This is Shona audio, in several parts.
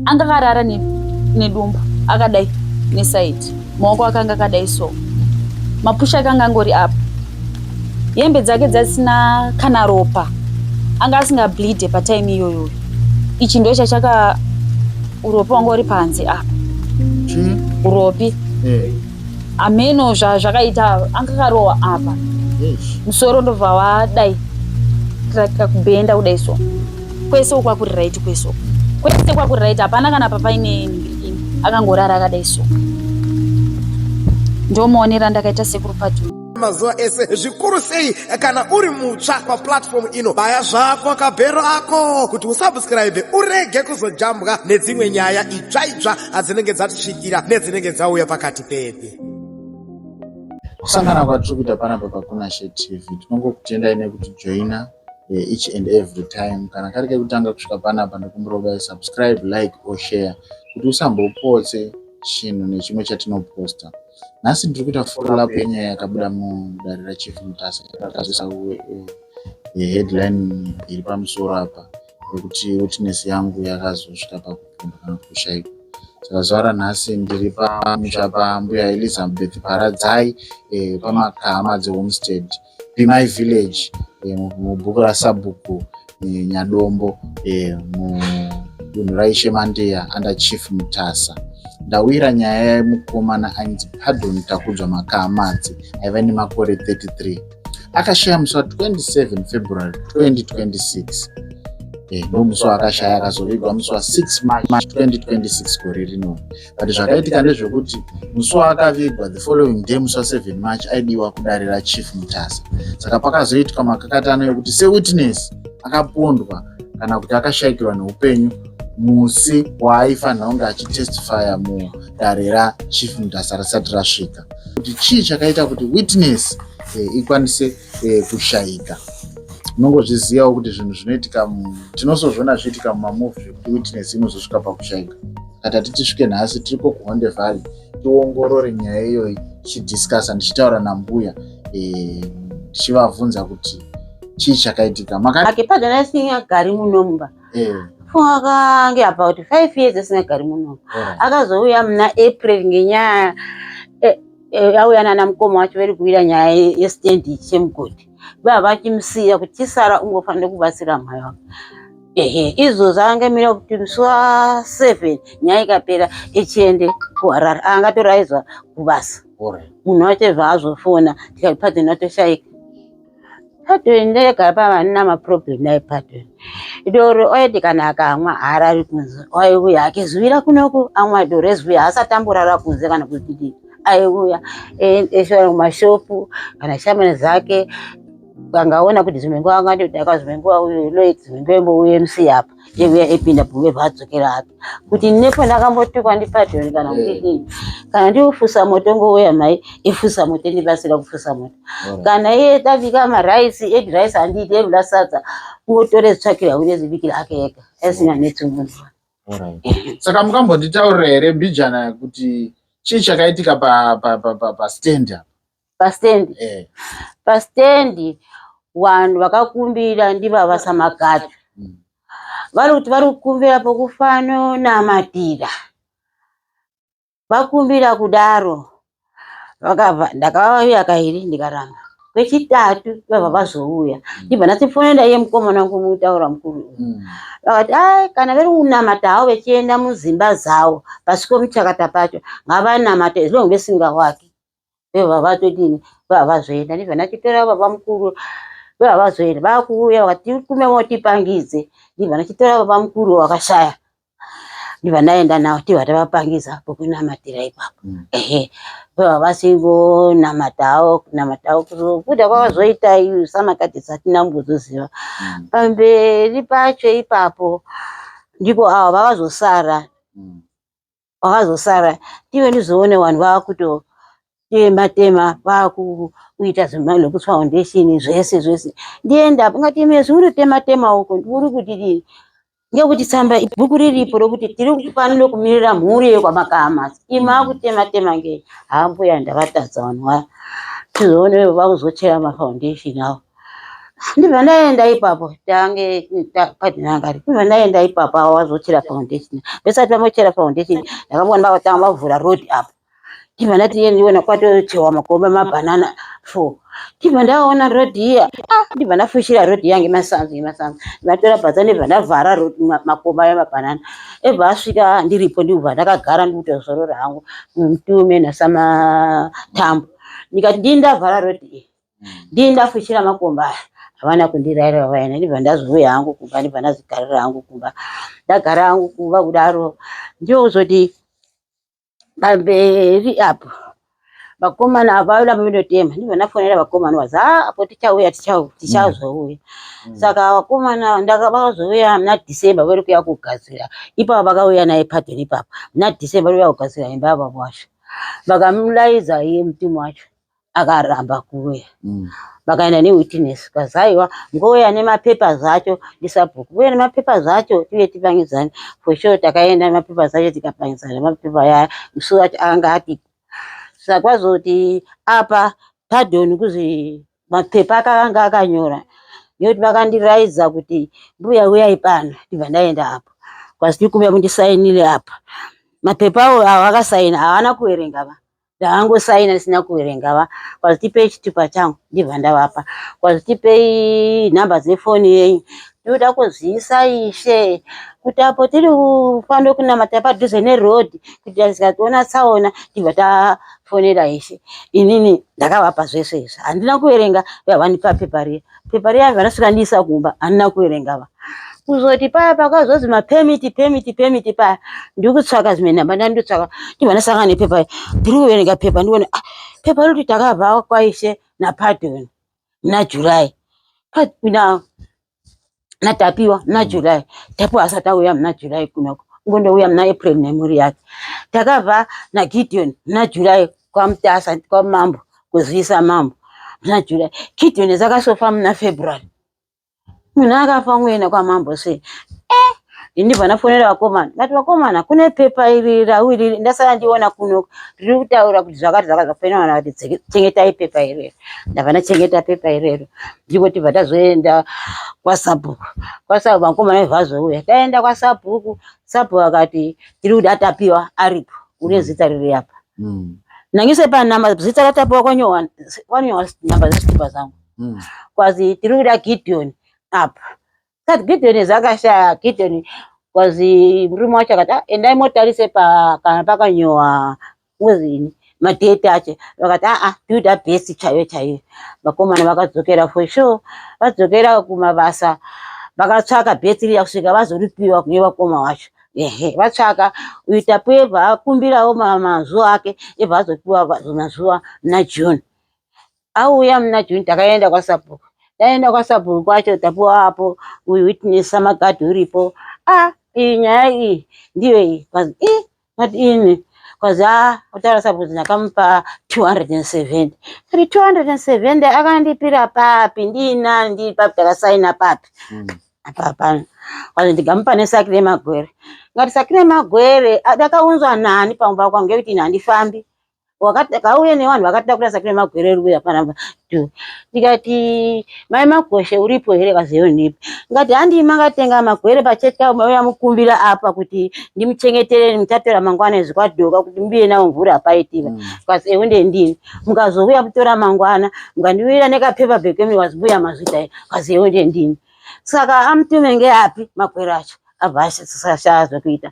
Anga akarara nedumbu akadai nesaidi, maoko akanga akadai so, mapusha akanga angori apa, hembe dzake dzasina kana ropa, anga asingableede patime iyoyoyo. Ichi ndo chachaka uropi wanga uri panze apa. Chii? Uropi. Ameno zvakaita anga akarohwa apa. Musoro ndobva wadai kakubhenda kudai so, kwese uku kwakuri right, kwese uku kwese kwakuri right, hapana kana papaine nhingirikini, akangorara akadai so. Ndomuonera ndakaita sekuru Padu. Mazuva ese, zvikuru sei kana uri mutsva paplatform ino, baya zvako kabhero ako kuti usubscribe, urege kuzojambwa nedzimwe nyaya itsva itsva adzinenge dzatisvikira nedzinenge dzauya pakati pedu. Kusangana kwatiri kuita panapa paKunashe TV, tinongokutendai nekutijoina each and every time. Kana kari kekutanga kusvika panapa, ndokumbira kudai subscribe, like or share kuti usambopotse chinhu nechimwe chatinoposta. Nhasi ndiri kuita follow up yenyaya yakabuda mudare raChief Mutasa, yakazoisa headline iri pamusoro apa yekuti witness yangu yakazosvika pakupondwa kana kushaikwa. Saka zuva ranhasi ndiri pamusha pambuya Elizabeth Paradzai, paMakahamadze Homestead, Pimai Village, mubhuku raSabhuku Nyadombo, mudunhu raIshe Mandeya under Chief Mutasa. Ndawira nyaya yemukomana ainzi Pardon Takudzwa Makahamadze, aiva nemakore 33, akashaya musi wa27 February 2026. Ndomusi waakashaya, akazovigwa musi wa6 March 2026 gore rino. But zvakaitika ndezvekuti musi waakavigwa, the following day, musi wa7 March, aidiwa kudare raChief Mutasa. Saka pakazoitwa makakatano ekuti sewitness akapondwa kana kuti akashayikirwa neupenyu musi waaifanira kunge achitestifya mudare raChief Mutasa risati rasvika, kuti chii chakaita kuti witness ikwanise kushayika. Unongozvizivawo kuti zvinhu zvinoitika, tinosozviona zviitika mumamovie, zvekuti witness inozosvika pakushayika. Kati tisvike nhasi tiriko kuHonde Valley, tiongorore nyaya iyoyi, tichidiscussa, ndichitaura nambuya, tichivabvunza kuti chii chakaitika. Ake Pardon asingagari muno mumba. Akange about 5 years asingagari muno. Akazouya muna April ngenyaya auya nana mukoma wacho, vari kuwira nyaya yestendi chemugodhi, vava vachimusiya kuti chisara ungofanira kubatsira mai wake. Ehe, izvozvo angamira kuti musi wa7 nyaya ikapera ichiende kuHarare, angatoraidzwa kubasa. Munhu wacho zvaazofona tikati Pardon atoshayika. Pardon ndegara pavanina maproblem naye Pardon. Doro oiti kana akamwa haarari kunze, waiuya akizuwira kunoku amwa doro, ezuya haasati amborara kunze kana kuti aiuya eshoora kumashopu kana shamwari dzake. Angaona kuti dzimwe nguva angatodhakwa, dzimwe nguva uyu Lloyd, dzimwe nguva imbouye MC apa, eiuya epinda bhumbe bvaadzokera hake. Kuti nepo ndakambotukwa ndiPardon kana kudini, kana ndikufusa moto, ngouya mai ifusa moto, ndibatsira kufusa moto. Kana iye tabika maraisi, edi raisi handidi, ekuda sadza, kungotore zvitsvakira unezvibikira ake ega asina netsumunhu. Saka mukambonditaurira here mbijana kuti chii chakaitika pastand apa? Pastendi? Pastendi vanhu vakakumbira ndivava Samakati. Vari kuti vari kukumbira pokufanonamatira. Vakumbira kudaro, vakabva ndakavauya kairi, ndikaramba. Kwechitatu vabva vazouya, ndibva ndatifonera iye mukomana wangu mutaura mukuru uyu. Vakati ai, kana vari kunamata havo vechienda mudzimba dzavo pasi pomuchakata pacho, ngavanamate as long vesingawaki. Vebva vatodini, vabva vazoenda, ndibva ndachitora baba mukuru, vebva vazoenda, vakuuya vakati tikume motipangidze, ndibva ndachitora baba mukuru wakashaya, ndibva ndaenda navo, tibva tavapangidza pokunamatira ipapo. Ehe, vebva vasingonamatawo kunamatawo kuda kwavazoita iyo Samakati satina kumbozoziva. Pamberi pacho ipapo ndipo avo vakazosara. Vakazosara tive ndizoone vanhu vakutotema tema, vakuita zvemaLocus Foundation zvese zvese. Ndienda ungati ime zvimurutema tema uko uri kudidini, ngekuti tsamba bhuku riripo rokuti tiri kufanira kumirira mhuri yekwaMakahamasi, imi akutema tema ngei? Hambuya, ndavatadza vanhu vaya. Tizoone vakuzochera mafoundation avo. Ndibva ndaenda ipapo tange padinangari ndibva ndaenda ipapo avo vazochera foundation vesati vamochera foundation ndakavona vakatanga vavhura road apo ndibva ndati iye ndiona kwatochewa makomba mabhanana four ndibva ndaona road iya ah, ndibva ndafushira road iya ngemasanzu ngemasanzu ndatora bhaza ndibva ndavhara road makomba emabhanana ebva asvika ndiripo ndibva ndakagara ndikutozorora hangu mutume nasamatambo ndikati ndini ndavhara road iyi ndini ndafushira makomba aya havana kundiraira vaina ndibva ndazouya hangu kumba ndibva ndazigarira hangu kumba ndagara hangu kumba kudaro ndozoti pamberi apo vakomana ava vauya vondotema ndibva ndafonera vakomana vazi ha apo tichauya tichazouya saka vakomana vakazouya muna December vari kuuya kugadzira ipapo vakauya naye padheni ipapo muna December vari kuuya kugadzira imba yababa wacho vakamulaidza iye mutumu wacho akaramba kuuya vakaenda newitness kazi aiwa ngouya nemapapers acho ndisabhuku uye nemapapers acho tiuye tipangidzane for sure takaenda nemapapers acho tikapangidzana nemapepa aya musi wacho anga ati saka kwazoti apa pardon kuzi mapepa akanga akanyora nekuti vakandiraidza kuti mbuya uyai pano ndibva ndaenda apo kwazi tikumbira mundisainire apa mapepa awo avakasaina havana kuverenga va Ndakangosaina ndisina kuverenga va kwazi tipei chitupa changu ndibva ndavapa kwazi tipei nhamba dzefoni yenyu ndoda kuzivisa ishe kuti apo tiri kufamba kunamata padhuze neroad kuti tikatoona tsaona tibva tafonera ishe inini ndakavapa zvese izvi handina kuverenga vandipa pepa riya pepa riya vandasvika ndiisa kumba handina kuverenga va kuzoti paya pakazozi mapemiti pemiti pemiti paya ndiri kutsvaka zvimwe nhamba ndandotsvaka ndibva ndasangana nepepa ndiri kuverenga pepa ndione ah, pepa roti takabva kwaishe napadon muna July na natapiwa muna July tapiwa asati auya muna July kunoko ngondouya muna April nemhuri yake takabva naGideon muna July kwamutasa kwamambo kuzivisa mambo muna July Gideon zakasofa muna February munhu akafa mwena kwamambo sei eh ndibva ndafonera vakomana ndati vakomana kune pepa iri rawiriri ndasara ndiona kuno riri kutaura kuti zvakati zvakati zvafonera vana vati chengetai pepa irero ndabva ndachengeta pepa irero ndipo tibva tazoenda kwasabhuku kwasabhuku vakomana vazouya taenda kwasabhuku sabhuku akati tiri kuda tapiwa aripo une zita riri apa nangise panamba zita ratapiwa kwanyorwa namba dzezvitupa zvangu kwazi tiri kuda Gideon apa kati Gideon zvakashaya Gideon kwazi murume wacho akati ah, endai motarise pa kana pakanyorwa kuzini madheti acho vakati aa ah, tiri kuda bhesi chaiyo chaiyo vakomana vakadzokera for sure vadzokera kumabasa vakatsvaka bhesi riya kusvika vazoripiwa kune vakoma vacho ehe vatsvaka uyu tapiwa akumbirawo mazuva ake ebva azopiwa mazuva muna June auya muna June takaenda kwasabhuku taenda kwasabhuku kwacho tapiwa apo uyu witness samagadhi uripo ah iyi nyaya iyi ndiyo iyi kwazi i kati ini kwazi a kutaura sabhuku ndakamupa 270 kati 270 akandipira papi ndiinani ndiri papi takasaina papi apa hapana kwazi ndikamupa nesaki remagwere ngati saki remagwere dakaunzwa nani pamba kwangu ngekuti ini handifambi kauye nevanhu vakatakura saki remagwere ruya panamba tu ndikati mai magoshe uripo here kaziyo ndipi ngati handii makatenga magwere pachechi kavo mauya mukumbira apa kuti ndimuchengetere muchatora mangwana izvi kwadhoka kuti mubiye nawo mvura hapaitiva kazi ewe ndendini mukazouya kutora mangwana mukandiuyira nekapepa bhegi kemi wazi mbuya mazvita kazi ewe ndendini saka amutume ngeapi magwere acho abva ashaya zvekuita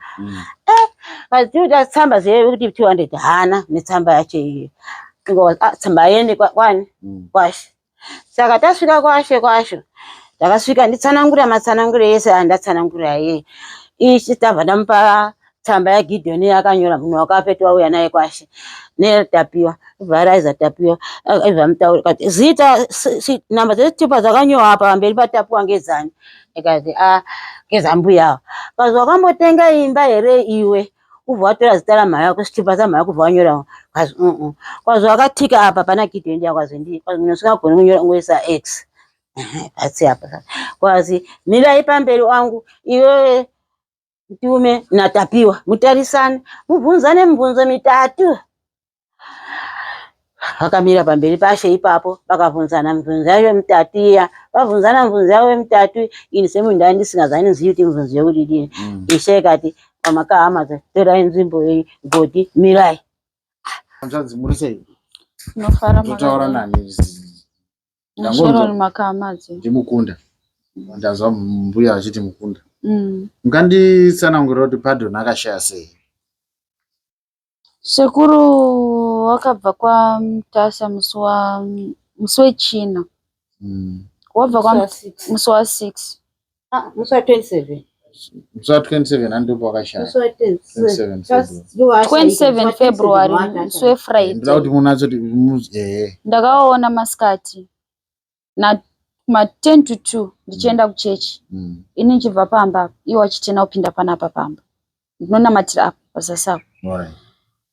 eh vachiita tsamba zvekuti 200 haana netsamba yacho iyoyo ah, tsamba aende kwani kwashe saka tasvika kwashe kwasho takasvika nditsanangura matsananguro ese andatsanangura iye ichi tabva ndamupa tsamba yaGideon yakanyora munhu wakapetwa uya naye kwashe netapiwa vharaiza tapiwa ibva mutaura kati zita namba dzezvitupa dzakanyorwa apa pamberi patapiwa ngedzani ikati a ngezambuya ava kazi wakambotenga imba here iwe ubva watora zita ramhai wako chitupa chamhai wako ubva wanyora kazi uu kwazi wakatika apa pana Gideon ndiya kwazi ndi kwazi munhu usingagoni kunyora ungoisa x asi apa kwazi mirai pamberi wangu iwewe Mtume naTapiwa mutarisane mubvunzane mibvunzo mitatu. Vakamira pamberi pashe ipapo vakabvunzana mibvunzo yacho mitatu iya. Vabvunzana mibvunzo yavo mitatu, ini semunhu ndanga ndisingazanizivi kuti mibvunzo yekuti dini. Ishe ikati pamakahama torai nzvimbo iyi goti mirai. Hanzvadzi muri sei? Tinofara Totaura makadai. nani? Sharon Makahamadze. Ndimukunda. Ndazwa mbuya vachiti mukunda. Munganditsanangurira kuti Pardon akashaya sei? Sekuru wakabva kwaMutasa musi wa musi wechina. Wabva kwa musi wa 6. Ah, musi wa 27. Musi wa 27 andipo wakashaya. Musi wa 27 27 February musi weFriday. Ndinoda kuti munatsoti ehe. Ndakaona masikati na kuma 10 to 2 ndichienda kuchechi. Ini ndichibva pamba iwo achitena kupinda panapa pamba. Ndinonamatira apa pazasi apo. Alright.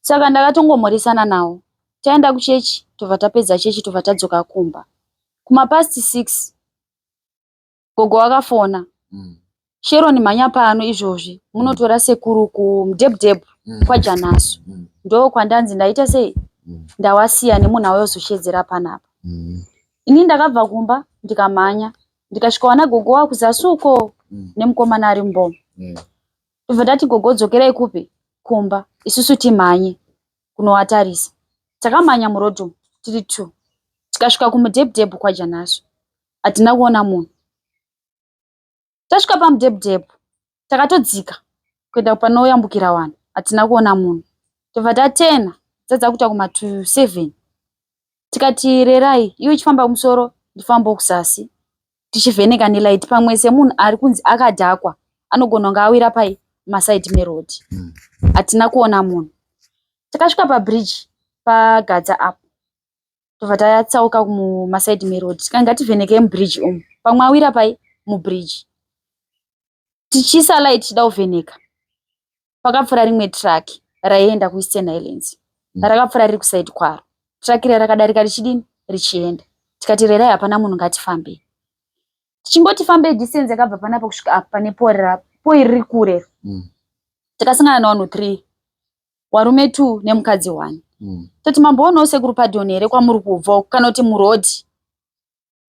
Saka ndakatongomhoresana nawo. Taenda kuchechi tobva tapedza chechi tobva tadzoka kumba. Kuma past 6 gogo wakafona. Sharon mhanya pano izvozvi munotora sekuru kumudhebhudhebhu kwaJanaso. Ndokwandanzi ndaita sei? Ndawasiya nemunhu auya kuzoshedzera panapa. Ini ndakabva kumba ndikamhanya ndikasvika wana gogo wakuzasi uko nemukomana ari mumbomo. Tobva tati gogo dzokerai kupi? Kumba. Isusu timhanye kunovatarisa. Takamhanya murodhi umu tiri 2 tikasvika kumudhebhudhebhu kwaJanaso. Hatina kuona munhu. Tasvika pamudhebhudhebhu takatodzika kuenda panoyambukira vanhu. Hatina kuona munhu. Tobva tatena dzadza kuita kuma to 7 tikati rerai iwe chifamba kumusoro ndifambewo kuzasi tichivheneka nelight pamwe semunhu ari kunzi akadhakwa anogona kunge awira pai masaidhi merodhi. Hatina kuona munhu. Takasvika pabridge pagadza apo tobva tatsauka mumasaidhi merodhi tikati ngativhenekei mubridge umu pamwe awira pai mubridge. Tichiisa light tichida kuvheneka pakapfuura rimwe truck raienda kuEastern Highlands. Rakapfuura riri kusaidhi kwaro. Truck riya rakadarika richidini? Richienda. Tikati rerai hapana munhu ngatifambei. Tichingoti fambei distance yakabva panapa kusvika apa pane pori poi riri kure. Takasangana navanhu 3. Varume 2 nemukadzi 1. Tati mamboonawo sekuru Pardon here kwamuri kubva kana kuti murodhi.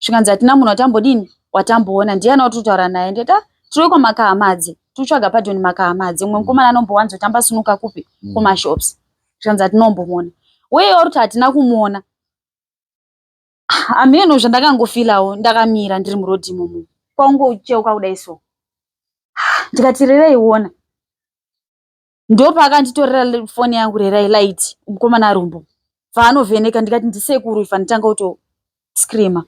Zvikanzi hatina munhu watambodini watamboona ndiani watiri kutaura naye ndikati ah tiri kwaMakahamadze tiri kutsvaga Pardon Makahamadze umwe mukomana anombowanzotamba sinuka kupi kumashops. Zvikanzi hatinombomuona. Uye uri kuti hatina kumuona. Hameno zvandakangofilawo ndakamira ndiri murodhi imomo. Kwaungocheuka kudai so. Ndikati rerai ona. Ndopaakanditorera foni yangu rerai light mukomana arumbo. Paanovheneka ndikati ndisekuru ifa nditanga kutoscreama.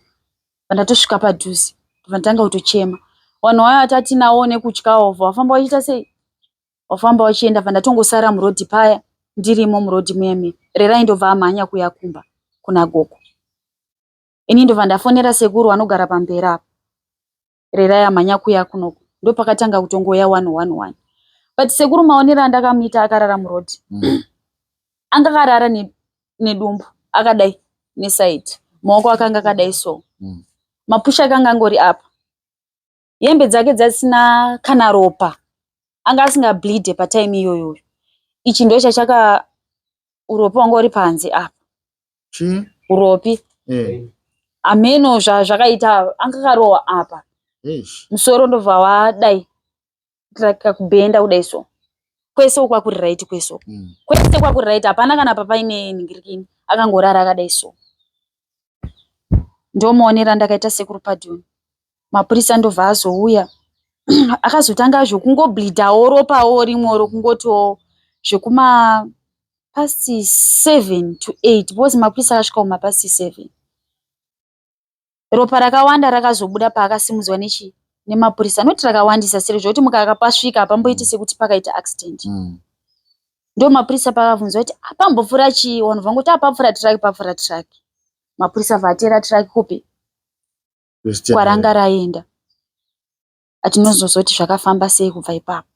Pandatosvika padhuze ndotanga kutochema. Vanhu vaya vatatinawo nekutyawo vafamba vachiita sei? Vafamba vachienda pandatongosara murodhi paya ndirimo murodhi muya muya. Rerai ndobva amhanya kuuya kumba kuna gogo. Ini ndobva ndafonera sekuru vanogara pamberi apa. Rerai amhanya kuuya kunoku. Ndopakatanga kutongouya 111. But sekuru maonero andakamuita akarara murodhi. Anga akarara nedumbu akadai nesaidhi. Maoko akanga akadai so. Mapusha akanga angori apa. Hembe dzake dzasina kana ropa. Anga asingableedhe patime iyoyo. Ichi ndo chachaka uropi wanga uri panze apa. Chii? Uropi. Hameno zvazvakaita anga akarohwa apa. Eish. Musoro ndobva wadai kakubhenda kudai so. Kwese uku kwakuri right kwese uku. Kwese kwakuri right hapana kana papaine nhingirikini. Akangorara akadai so. Ndomuonera ndakaita sekuru Pardon. Mapurisa ndobva azouya. Akazotanga zvekungobleedhawo ropawo rimwe rokungotiwo zvekuma past 7 to 8 because mapurisa akasvika kuma past 7. Ropa rakawanda rakazobuda paakasimudzwa nechi nemapurisa noti rakawandisa sezvo kuti mukakapasvika hapamboiti sekuti pakaita accident. Ndo mapurisa paakabvunzwa kuti pambopfuura chii vanhu vangoti papfuura truck papfuura truck. Mapurisa bva truck kupi kwaranga raenda. Hatinozozoti zvakafamba sei kubva ipapo.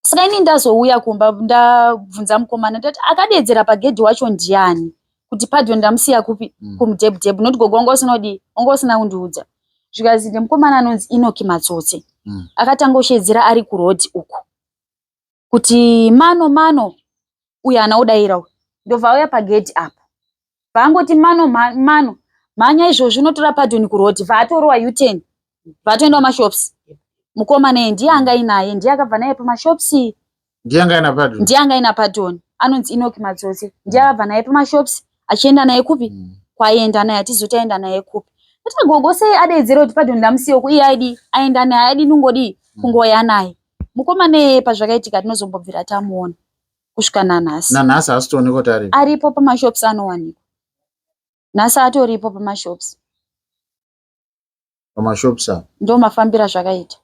Saka ini ndazouya kumba ndabvunza mukomana ndati akadedzera pagedhi wacho ndiani kuti Pardon ndamusiya kupi kumudhebhudhebhu noti gogo wanga usina kudii wanga usina kundiudza. Zvikanzi nemukomana anonzi Enoki Matsotse. Akatanga kushedzera ari kurodhi uku kuti mano mano uyu haana kudaira uyu. Ndobva auya pagedhi apa. Bvaangoti mano mano mhanya izvozvi unotora Pardon kuroad bvaatorowa U-turn bvaatoenda kumashops. Mukomana iye ndiye anga ainaye ndiye akabva naye pamashops. Ndiye anga aina Pardon. Ndiye anga aina Pardon anonzi Enoch Matsotsi ndiye akabva naye pamashops achienda naye kupi mm. kwaienda naye hatizivi aenda naye kupi. Ndati gogo sei adeedzera kuti Pardon ndamusiya uku iye aidii aenda naye aidii nungodii mm. kungoya naye. Mukomana iyeye pazvakaitika tinozombobvira tamuona. kusvika nanhasi. Nanhasi haasi toonekwa kuti aripo. Aripo pamashops anowanikwa. Nhasi atoripo pamashops. Pamashops apa. Ndo mafambira zvakaita.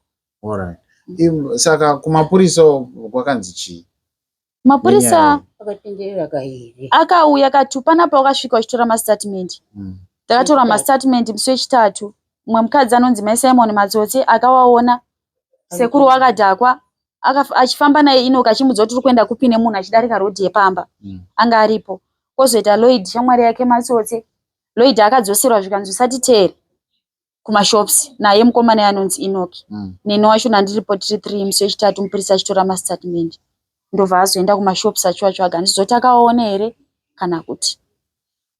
Alright. Mm. Saka kumapurisa kwakanzi chii? Mapurisa akauya kati panapa wakasvika uchitora mastatement. Mm. Takatora mastatement musi wechitatu. Mumwe mukadzi anonzi Mai Simon Matsotsi akawaona sekuru wakadhakwa achifamba naye Enoch achimudza kuti uri kuenda kupi nemunhu achidarika road yepamba mm. anga aripo kwozoita Lloyd shamwari yake matsotsi Lloyd akadzoserwa zvikanzi usatiteere kumashops naye mukomana anonzi Enoch mm. neni wacho nandiripo tiri 3 musi wechitatu mupurisa achitora mastatement ndobva azoenda kumashops acho acho aga ndizoti akawaona here kana kuti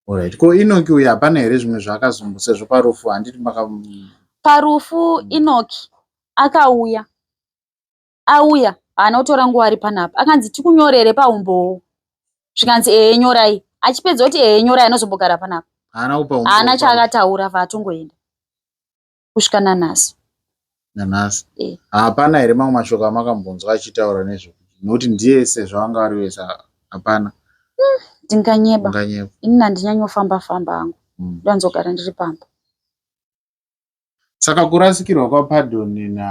Alright. Ko Enoch uyu hapana here zvimwe zvaakazombo sezvo parufu handiti maka parufu Enoch akauya auya haana kutora nguva ari panapa akanzi tikunyorere paumbowo zvikanzi ehe nyorai achipedza kuti ehe nyorai anozombogara panapa haana chaakataura vaatongoenda kusvika nanhasi nanhasi eh. hapana here mamwe mashoko amakambonzwa achitaura nezvo nokuti ndiye sezvo anga ari wese hapana hmm, ndinganyeba ini nandinyanyofamba famba hangu hmm. ndanzogara ndiri pamba Saka kurasikirwa kwaPardon na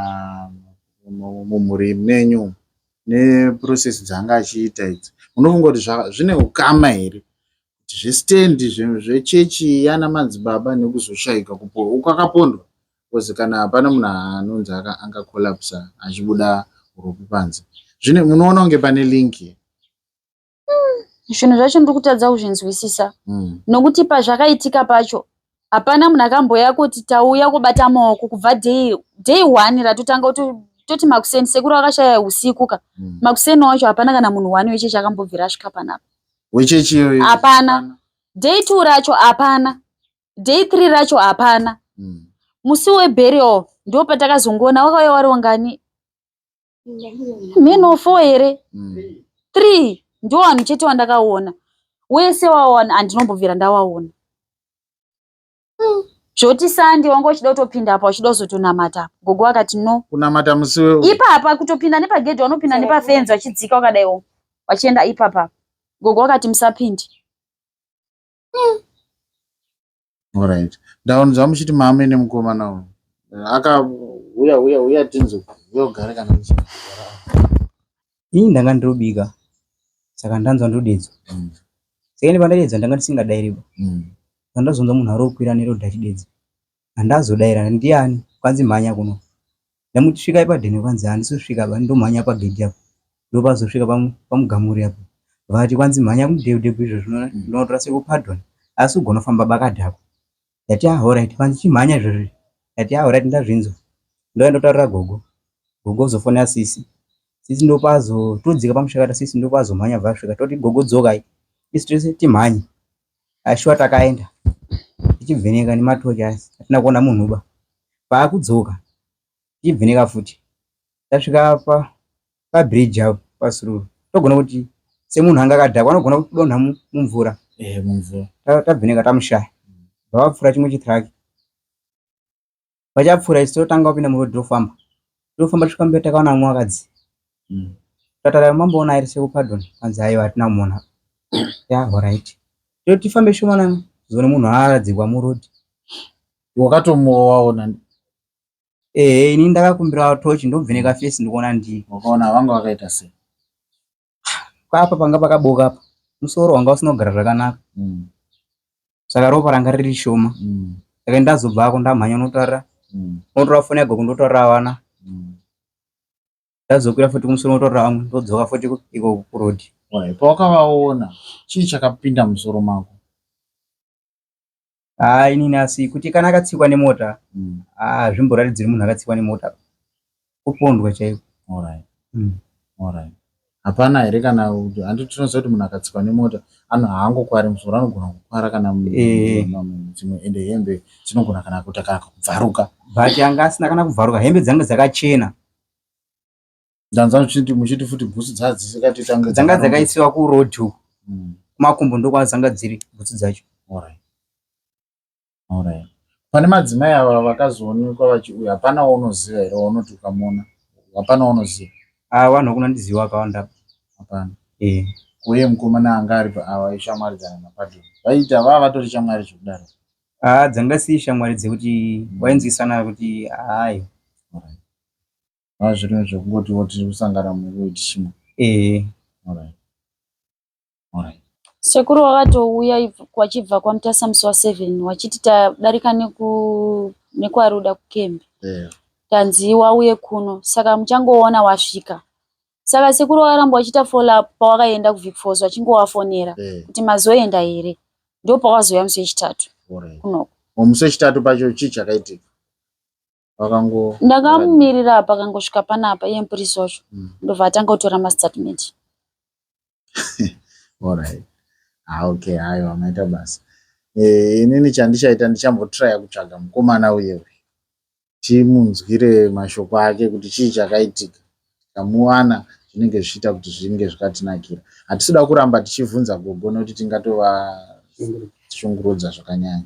mumhuri menyu neprocess dzaanga achiita idzi munofunga kuti zvine ukama here kuti zvestand zvechechi yana madzibaba nekuzoshaika kwakapondwa because kana hapana munhu anonzi angacollapsa achibuda uropi panze zvine munoona kunge pane link here? Zvinhu zvacho ndiri kutadza kuzvinzwisisa mm. nokuti pazvakaitika pacho hapana munhu akambouya kuti tauya kubata maoko kubva day, day one ratotanga toti makuseni sekuru akashaya usiku ka mm. makuseni wacho hapana kana munhu one wechechi akambobvira asvika panapa wechechi iyoyo hapana day two racho hapana day three racho hapana mm. musi weburial ndipo patakazongoona wakauya wari wangani mheno four here mm. three ndiwo vanhu chete wandakaona wese wawana handinombobvira ndawaona mm. zvoti sandi wanga uchida kutopinda apa uchida kuzotonamata gogo akati no kunamata musi ipapa kutopinda nepagedhi wanopinda nepafenzi vachidzika wakadaiwo vachienda ipapa gogo akati musapinde mm. Alright. Ndaonzwa muchiti mame nemukomana uyu. Aka uya uya uya tinzwe. Uya ugare kana muchi. Ini ndanga ndiri saka ndanzwa ndodedzwa. Mm. Saka ini pandadedzwa ndanga ndisingadairi ba. Mm. Ndazonzwa munhu ari kukwira nerodhi achidedza. Handazodaira ndiani kwanzi mhanya kuno. Ndamuti svikai padheni kwanzi handisi kusvika ba ndomhanya pagedhi apo. Ndopazosvika pamugamuri apo. Vati kwanzi mhanya kudhebhudhebhu izvo zvinotora sekupardon asi ugona kufamba bakadhakwa. Ndati ah horaiti kwanzi chimhanya izvozvi. Ndati ah horaiti ndazvinzwa. Ndouya ndotaurira gogo. Gogo ozofonera sisi. Sisi ndopazo todzika pamushakata sisi ndopazomhanya vasvika toti gogo dzokai. Isu tese timhanye. Ashuwa takaenda tichivheneka nematochi asi hatina kuona munhu ba. Paakudzoka tichivheneka futi tasvika pa pabridge apo pasururu togona kuti semunhu anga akadhakwa anogona kudonha mumvura eh, mumvura tabveneka tamushaya vavapfura chimwe chitruck vachapfura isu totanga kupinda muroad tofamba tofamba tisvika mberi takaona mumwe vakadzi mm. tatara mamboona airi sekupardon kwanzi aiwa hatina kumuona ya horait toti tifambe shomanana zoone munhu aradzikwa muroad wakatomuwaona Ehe ini ndakakumbira tochi ndobveneka face ndikuona ndiye. Wakaona vanga vakaita sei? Apa panga pakaboka apa. Musoro wanga usina kugara zvakanaka. Mm. Saka ropa ranga riri shoma. Mm. Saka ndazobvako ndamhanya unotarira. Mm. Unotora foni yagogo ndotarira vana. Mm. Ndazokwira futi kumusoro unotarira vamwe ndodzoka futi iko kuroad. Pawakavaona chii chakapinda musoro mako? Haa inini asi kuti kana akatsikwa nemota mm. haa zvimboratidziri munhu akatsikwa nemota kupondwa chaiko. Alright. Mm. Alright. Hapana here kana handi tinoziva kuti munhu akatsikwa nemota ano haangokwari musoro anogona kukwara kana Eh. dzimwe ende hembe dzinogona kana kuita kana kubvaruka. But anga asina kana kubvaruka, hembe dzanga dzakachena. Ndanzwa muchiti muchiti futi bhutsu dzadzisingatoita Dzanga dzakaisiwa kuroad uku. Kumakumbo ndokwadzanga dziri bhutsu dzacho. Alright. Alright. Pane madzimai ava vakazoonekwa vachiuya hapana waunoziva here waunoti ukamuona hapana waunoziva? Ah, vanhu vakunondiziva vakawanda. Hapana. Eh. Uye mukomana anga ari ava ishamwaridzana naPardon. Vaiita vava vatori shamwari zvekudaro. Ah, dzanga dzisiri shamwari dzekuti wainzwisana kuti hayi. Alright. Vava zviri zvekungotiwo tiri kusangana muruo tichimwa. Eh. Alright. Alright. Sekuru wakatouya wachibva kwaMutasa musi wa 7 wachiti tadarika neku nekwaRuda kukembi. Yeah. Tanzi wauye kuno saka muchangoona wasvika. Saka sekuru wakaramba wachiita follow up pawakaenda kuVic Falls wachingowafonera Yeah. kuti mazoenda here. Ndopawazouya musi wechitatu Alright. kunoko. Musi wechitatu pacho chii chakaitika? Vakango Ndakamumirira apa akangosvika panapa iye mupurisa wacho ndobva atanga kutora mastatement. Alright. Ah, okay, aiwa maita basa. Eh, inini chandichaita ndichambotraya kutsvaga mukomana uye uyu. Timunzwire mashoko ake kuti chii chakaitika. Tikamuwana zvinenge zvichiita kuti zvinge zvakatinakira. Hatisi kuda kuramba tichivhunza gogo nekuti tingatovashungurudza zvakanyanya.